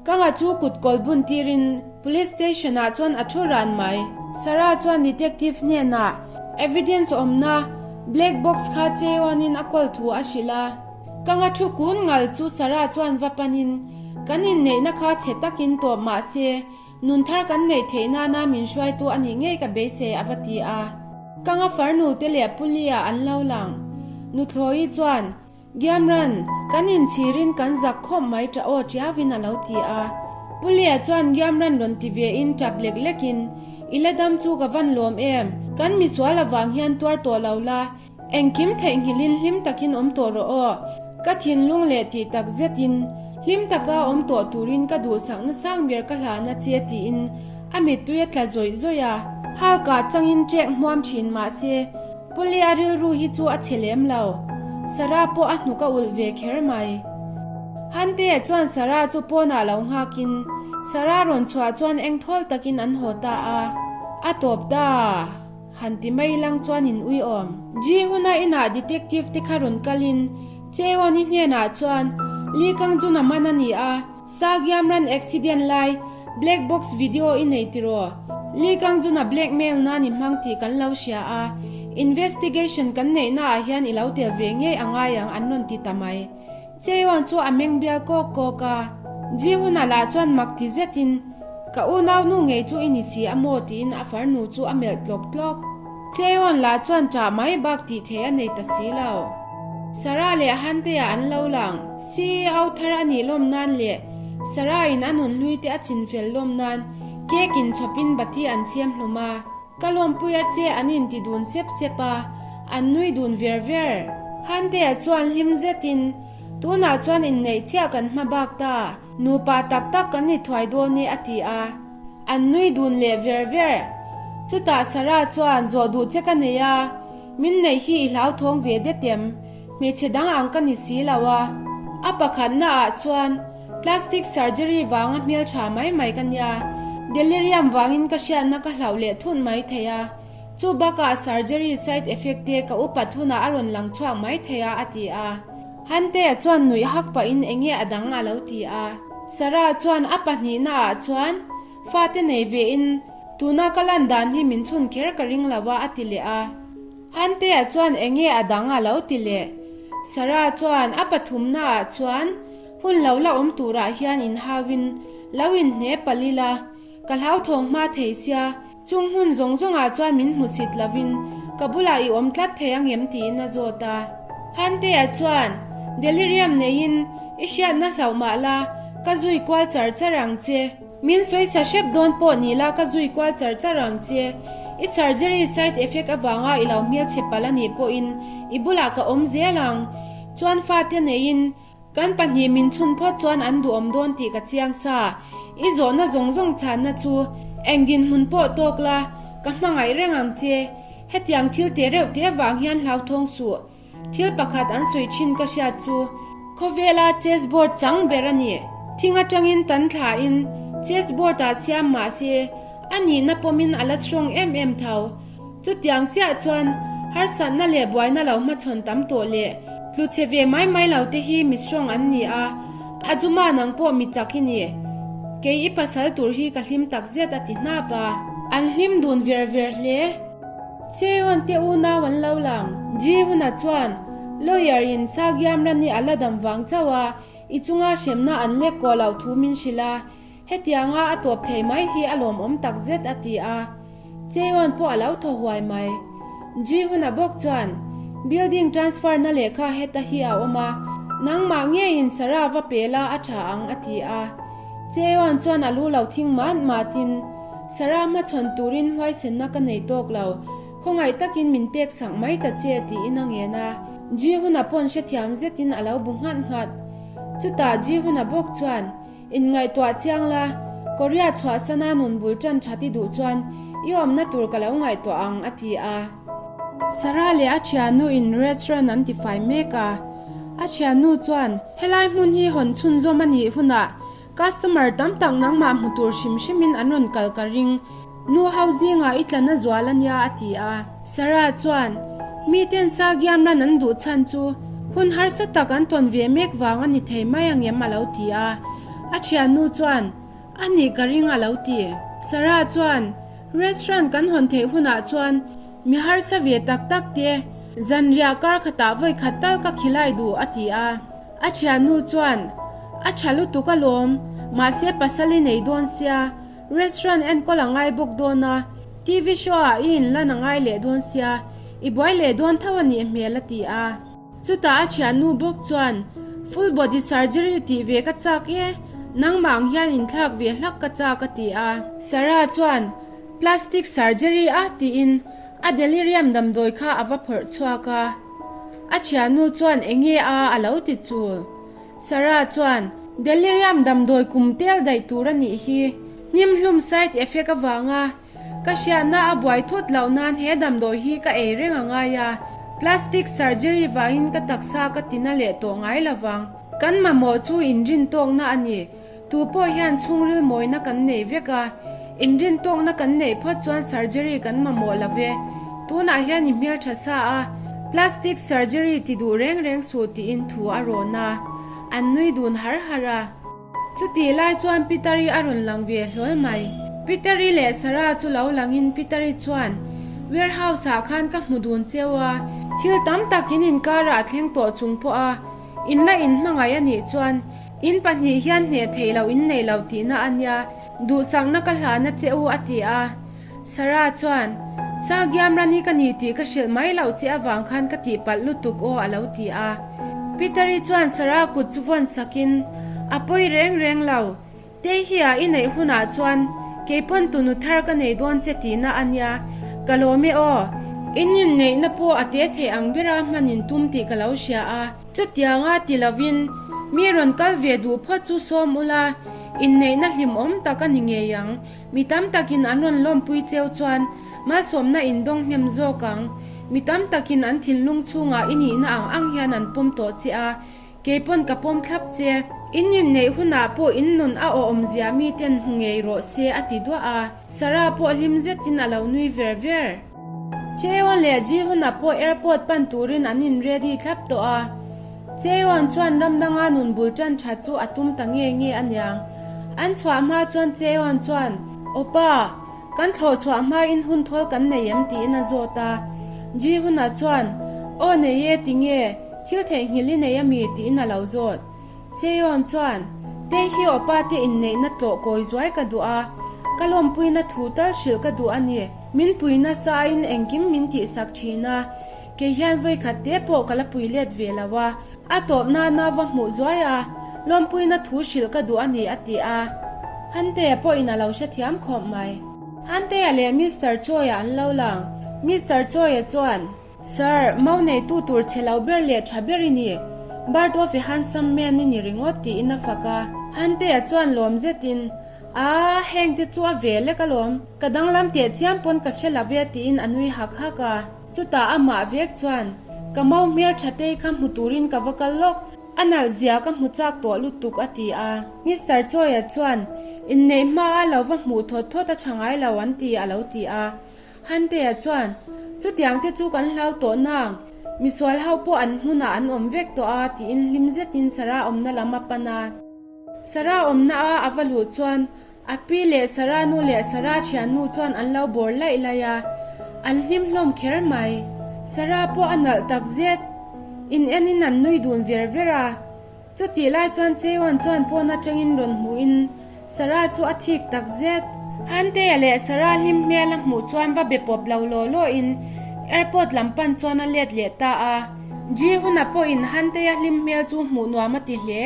Kanga chu kut kawl bun tirin Police Station ah chuan a thu ran mai. Sarah chuan Detective hnenah evidence awmna black box kha Cheon in a kawl thu a hrilh a. Kanga thu kun ngal chu Sarah chuan va panin kan inneihna kha chhe takin tawp mah se Nun thar kan neih theih nana min hruaitu a nih ngei ka beisei a va ti a. Kanga farnu te leh Pulia an lo lang. Nuthlawi chuan, Giamran, kan inchhirin kan zak khawp mai ta aw tiauin a lo ti a. Pulia chuan Giamran rawn ti ve in tap lek lekin, I la dam chu ka van lawm em, kan misual avang hian tuar tawh lo la, Engkim theihnghilhin hlim takin awm tawh rawh aw. Ka thinlung leh tih tak zetin hlim taka awm tawh turin ka duhsakna sang ber ka hlana che tiin a mittui a tla zawih zawih a. Halkah changin ṭek hmuam ṭhin mahse Pulia rilru hi chu a chhe lem lo. Sarah pawh a hnuk a ulh ve kher mai. Hantea chuan Sarah chu pawnah lo nghakin Sarah rawn chhuah chuan engthawl takin an haw ta a. A tawp ta. Han ti mai lang chuan in uiawm. Ji huna inah detective te kha rawn kalin Cheon-i hnenah chuan Lee Kang Jun a man a ni a, Sagyam ran accident lai black box video i nei tiraw? Lee Kang Jun a blackmail nan i hmang tih kan lo hria a, investigation kan neihna ah hian i lo tel ve ngei a ngai ang an rawn ti ta mai. Cheon chu a meng bial kawk kawk a, Ji Hun-a lah chuan mak ti zetin, Ka unau nu ngei chu i ni si a maw? tiin a farnu chu a melh tlawk tlawk. Cheon lah chuan ṭah mai bak tih theih a nei ta si lo. Sarah leh Hantea an lo lang. CEO thar a nih lawm nan leh Sarah-in a nun hlui te a chinfel lawm nan cake in chhawpin bati an chhem hlum a. Ka lawmpui a che an inti dun sep sep a, an nui dun ver ver. Hantea chuan hlim zetin, Tunah chuan inneih chiah kan hma bak ta, nupa tak tak kan ni thuai dawn e a ti a. An nui dun leh ver ver. Chutah Sarah chuan zawh duh che ka nei a, min neih hi i hlauthawng ve det em? Hmeichhe dang ang ka ni si lo a. A pakhatna ah chuan plastic surgery vanga hmeltha mai mai ka nia. Delirium vangin ka hriatna ka hlauh leh thun mai thei a. Chu bakah surgery side effect te ka upat hunah a rawn lang chhuak mai thei a a ti a. Hantea chuan nuih hak pahin enge a dang a lo ti a. Sarah chuan a pahnihna ah chuan fate nei ve in tuna ka lan dan hi min chhun kher ka ring lo a a ti leh a. Hantea chuan enge a dang a lo ti leh. Sarah chuan a pathumna ah chuan hun lo la awm turah hian inhauin lo inhne palh ila, ka hlauthawng hma thei sia, chung hun zawng zawngah chuan min hmusit lovin ka bulah i awm tlat thei angem tiin a zawt a. Hantea chuan delirium neiin i hriatna hlauh mah la, ka zui kual char char ang che. Min sawi sa hrep dawn pawh ni la ka zui kual char char ang che. I surgery side effect avanga i lo hmelchhe palh a nih pawhin i bulah ka awm zel ang. Chuan fate neiin kan pahnih min chhun phawt chuan an duhawm dawn tih ka chiang sa. I zawhna zawng zawng chhanna chu eng dinhmun pawh tawk la, ka hmangaih reng ang che. Hetiang thil teh reuh te avang hian hlauthawng suh. Thil pakhat an sawi thin ka hriat chu khawvela chess board chang ber a ni. Thing atangin tan thlain chess board ah siam mah se a nihna pawmin a la strong em em tho. Chutiang chiah chuan harsatna leh buaina lo hmachhawn tam tawh leh tlu chhe ve mai mai lo te hi mi strong an ni a, a juma nang pawh mi chak i ni. Kei i pasal tur hi ka hlim takzet a ti hnap a. An hlim dun ver ver hle. Cheon te unau an lo lang. Ji Huna chuan lawyer in Sagyam Rani a la dam vang chauh a, i chunga hremna an lek kawh loh thu min hrilh a, hetianga a tawp thei mai hi a lawmawm tak zet a ti a. Cheon pawh a lo thaw huai mai. Ji Huna bawk chuan building transfer na lehkha heta hi a awm a, nangmah ngeiin Sarah va pe la a tha ang a ti a. Cheon chuan a lu lo thing mat matin, Sarah hmachhawn turin huaisenna ka nei tawk lo, khawngaih takin min pek sak mai ta che tiin a ngen a. Ji-hun-a pawn hrethiam zetin a lo bu nghat nghat. Chutah Ji-hun-a bawk chuan, Inngaihtuah chiang la, Korea chhuahsana nun bul tan that i duh chuan i awmna tur ka lo ngaihtuah ang a ti a. Sarah leh a thiannu in restaurant an tifai mek a. A thiannu chuan, Helai hmun hi hawn chhunzawm a nih hunah Customer tam tak nangmah hmu tur hrim hrimin an rawn kal ka ring, nu ho zingah i tla na zual a nia a ti a. Sarah chuan, Miten Sagiam ran an duh chhan chu hun harsa tak an tawn ve mek vang a ni thei mai angem a lo ti a. A thiannu chuan, A nih ka ring a lo ti. Sarah chuan, Restaurant kan hawn theih hunah chuan mi harsa ve tak tak te zanriah kar khatah vawi khat tal ka khilai duh a ti a. A thiannu chuan, A tha lutuk alawm, mahse pasal i nei dawn sia, restaurant enkawl a ngai bawk dawn a, TV show ah i inlan a ngai leh dawn sia, i buai leh dawn tho a nih hmel a ti a. Chutah a thiannu bawk chuan, Full body surgery tih ve ka chak e, nangmah ang hian inthlak ve hlak ka chak a ti a. Sarah chuan, Plastic surgery a tiin a delirium damdawi kha a va phawrh chhuak a. A thiannu chuan enge a a lo ti chul. Sarah chuan, Delirium damdawi kum tel daih tur a nih hi, hnimhlum side effect avanga Ka hriatna a buai thut loh nan he damdawi hi ka ei reng a ngai a, plastic surgery vangin ka taksa ka tina leh tawh ngai lo vang. Kan mamawh chu inrintawkna a ni. Tu pawh hian chhungril mawina kan nei vek a, inrintawkna kan neih phawt chuan surgery kan mamawh lo ve. Tunah hian i hmeltha sa a, plastic surgery ti duh reng reng suh tiin thu a rawn a, an nui dun har har a. Chutih lai chuan Peter-i a rawn lang ve hlawl mai. Peter-i leh Sarah chu lo langin Peter-i chuan, Warehouse-ah khan ka hmu dun cheu a, thil tam tak in inkarah a thleng tawh chung pawh a, in la inhmangaih a nih chuan in pahnih hian hneh theih loh in nei lo tihna a nia, duhsakna ka hlana che u a ti a. Sarah chuan, Sagiam Rani ka ni tih ka hrilh mai loh che avang khan ka tihpalh lutuk aw a lo ti a. Peter-i chuan Sarah kut chu vawn sakin, A pawi reng reng lo, Tei hi a i neih hunah chuan keipawn tunu thar ka nei dawn che tihna a nia, ka lawm e aw. In inneihna pawh a te thei ang bera hman in tum tih ka lo hria a. Chutianga ti lovin mi rawn kal ve duh phawt chu sawm ula, inneihna hlimawm tak a ni ngei ang. Mi tam takin an rawn lawmpui cheu chuan malsawmna in dawng hnem zawk ang. Mi tam takin an thinlung chhungah i nihna ang ang hian an pawm tawh che a, keipawn ka pawm thlap che. In inneih hunah pawh in nun a awmzia miten hmu ngei rawh se a ti duah a, Sarah pawh hlim zetin a lo nui ver ver. Cheon leh Ji-hun-a pawh airport pan turin an in ready thlap tawh a. Cheon chuan ram danga nun bul tan that chu a tum ta nge nge a niang. An chhuah hma chuan Cheon chuan, Awpa, kan thlawh chhuah hmain hun thawl kan nei em? tiin a zawt a. Ji-hun-a chuan, Aw nei e, tinge, thil theihnghilh i nei a mi? tiin a lo zawt. Cheon chuan, Tei hi awpa te inneihna tlawh kawi zuai ka duh a, ka lawmpuina thu tal hrilh ka duh a ni. Min pui nasa aiin engkim min tihsak thin a, Kei hian vawikhat te pawh ka la pui let ve lo a, a tawp nana va hmuh zuai a, lawmpuina thu hrilh ka duh a ni a ti a. Hantea pawhin a lo hrethiam khawp mai. Hantea leh Mister Chawia an lo lang. Mister Chawia chuan, Sir, mau neitu tur chhe lo ber leh tha ber i ni. Bird of a handsome man i ni ringawt tiin a fak a. Hantea chuan lawm zetin, Aaa, heng te chu a ve lek alawm. Ka danglam teh chiam pawn ka hre lo ve tiin a nui hak hak a. Chutah amah vek chuan, Ka mau hmel tha tei kha hmu turin ka va kal lawk, a nalh zia ka hmu chak tawh lutuk a ti a. Mister Chawia chuan, Inneih hma a lo va hmuh thawt thawt a tha ngai lo an ti a lo ti a. Hantea chuan, Chutiang te chu kan hlau tawh nang, misual ho pawh an hmunah an awm vek tawh a tiin hlim zetin Sarah awmna lam a pan a. Sarah awmna a a va luh chuan a pi leh Sarah nu leh Sarah thiannu chuan an lo bawr laih laih a, an hlim hlawm kher mai. Sarah pawh a nalh tak zet. In enin an nui dun ver ver a. Chutih lai chuan Cheon chuan pawn atangin rawn hmuhin Sarah chu a thik tak zet. Antea leh Sarah hlim hmel a hmuh chuan va be pawp lo law law in airport lam pan chuan a let leh ta a. Ji Hun-a pawhin Hantea hlim hmel chu hmuh nuam a ti hle.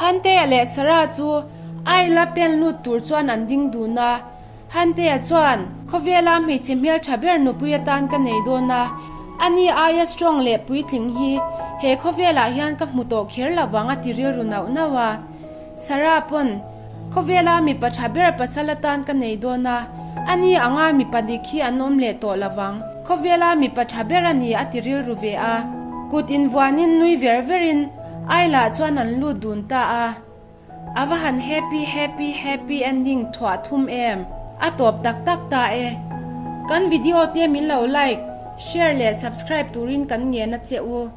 Hantea leh Sarah chu aisle-a pen lut tur chuan an ding dun a. Hantea chuan, Khawvela hmeichhe hmel tha ber nupui atan ka nei dawn a, ani aia strong leh puitling hi he khawvelah hian ka hmu tawh kher lo vang a ti rilru nauh nauh a. Sarah pawn, Khawvela mipa tha ber pasal atan ka nei dawn a, ani anga mipa dik hi an awm leh tawh lo vang. Khawvela mipa tha ber a ni a ti rilru ve a. Kut invuanin nui ver verin Ayla chuan an lut dun ta a. A va han happy happy happy ending thuah thum em? A tawp tak tak ta e. Kan video te min lo like, share leh subscribe turin kan ngen a che u.